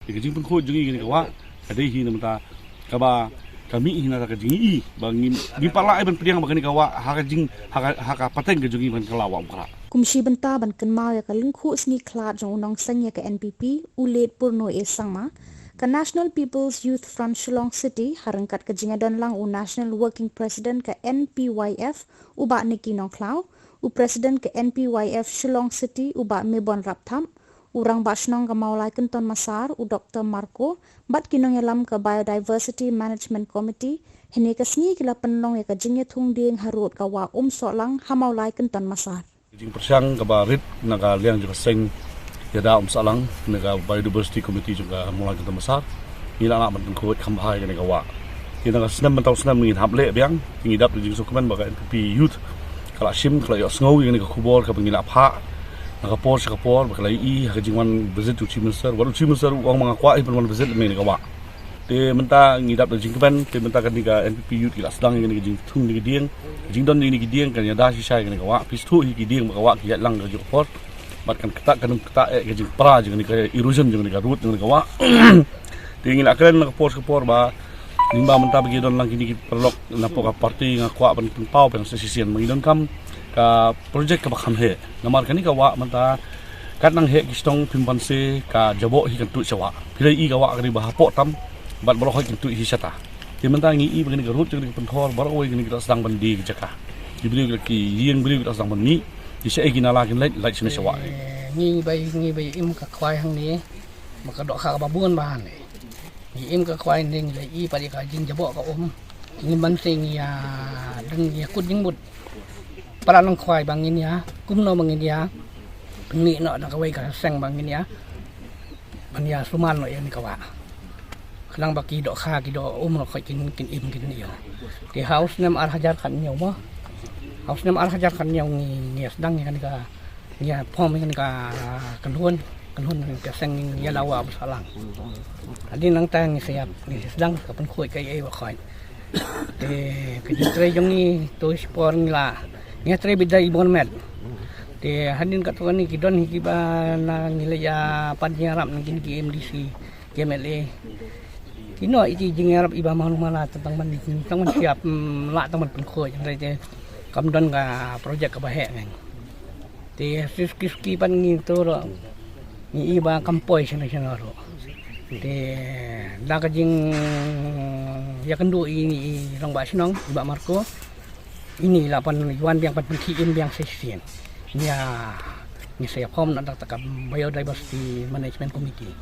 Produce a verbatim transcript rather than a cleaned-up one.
Ka jingpynkhuid jong ngi kane ka wah ka dei hi na mynta kaba ka mih hi na ka jingïohi ba ngi, ngi pat lah ban pdiang ba kane ka wah ha ka jing, ha ka, ha ka pateng ka jong ngi ban kylla wah Umkrah. Kum shi bynta ban kynmaw ïa ka lyngkhuh sngi khlad jong u nongseng ïa ka N P P, u Late Purno A Sangma, ka National People's Youth Front Shillong City, ha ryngkat ka jingïadon lang u National Working President ka N P Y F, u Bah Nicky Nongkhlaw, u President ka N P Y F Shillong City, u Bah Mebon Rapthap, u Rangbah Shnong ka Mawlai Kynton Massar, u Doktor Marco, bad ki nongïalam ka Biodiversity Management Committee, hynne ka sngi ki la pynlong ïa ka jingïathung dieng harud ka wah Umsohlang ha Mawlai Kynton Massar. Jingpyrshang kaba rit na ka liang jong ka seng ïada Umsohlang, na ka Biodiversity Committee jong ka Mawlai Kynton Massar, ngi la lah ban pynkhuid kham bha ïa kane ka wah. Te na ka snem mynta u snem ngin hap leh biang, te ngi dap da jingsngewkmen ba ka N P P Youth ka la shim, ka la ïohsngew ïa kane ka khubor kaba ngi la phah na ka por sha ka por, ba ka la ïohi ha ka jingwan visit u Chief Minister. Wat u Chief Minister u ong ba nga kwah hi ban wan visit lem ïa kane ka wah. Te mynta ngi dap da jingkmen, te mynta kane ka N P P Youth ki la sdang ïa kane ka jingthung ïa kane ka dieng, ka jingdon ïa kane ka dieng kan ïada shisha ïa kane ka wah. Phi sngewthuh hi ki dieng ba ka wah ki ïaid lang ka jong ka por, bad kan ktah, kan ktah eh ka jingpra jong kane ka erosion jong kane ka rud jong kane ka wah. Te ngi la kren na ka por sha ka por ba lyngba mynta ba ki don lang kine ki paralok na poh ka party, nga kwah ban pynpaw biang sa shisien ba ngi donkam ka project kaba kham heh. Namar kane ka wah mynta kat nang heh ki shnong phim banse, ka jaboh hi kan tuid sha wah. Phi la ïohi ka wah ka dei ba hapoh tam, bad baroh hi kan tuid hi shata. Te mynta ngi ïohi ba kane ka rud jong kane ka pynthor, baroh kawei kine ki la sdang ban die ki jaka. Ki briew ki la, ki ïing briew ki la sdang ban mih. Ki shaei ki nala kin leit, leit shane sha wah. Eh, ngi bai, ngi bai im ka khwai hangne, ba ka dohkha kaba bun bha hangne. Ngi im ka khwai hangne, ngi la ïohi pat ïa ka jingjaboh ka um. Ngi ban seng ïa, dang ïa kut jingmut. Para nang khwai ba ngin ïa, kumno ba ngin ïa, mih noh na kawei ka seng ba ngin ïa, ban ïa sumar noh ïa kane ka wah. Khnang ba ki dohkha, ki doh um noh, kin, kin im, kin ïa. Te ha u snem ar hajar khathynñiew mo. Ha u snem ar hajar khathynñiew ngi, ngi sdang ïa kane ka, ngi form ïa kane ka kynhun, kynhun ka seng ïada wah Umsohlang. Hadien nangta ngi sa ïa, ngi sdang ka pynkhuid kaei ba khuid. Te ka jingtrei jong ngi to shipor ngi la, ngi trei beit da i bor met. Te hadien kato kane ki don hi kiba na ngi la ïa pan jingïarap na kine ki M D C, ki M L A. Kino i ki jingïarap iba mano mano tang ban, tang ban siap, mm, lah tang ban pynkhuid, hynrei te kam don ka project kaba heh ngan. Te suki suki pat ngi to ruh ngi ïohi ba kam poi shano shano ruh. Te da ka jingïakynduh i, i rangbah shnong, i Bah Marco, ine i la pan wan biang, pan pynkhie im biang sa shisien. Ngi ïa, ngi sa ïa form na da ka Biodiversity Management Committee.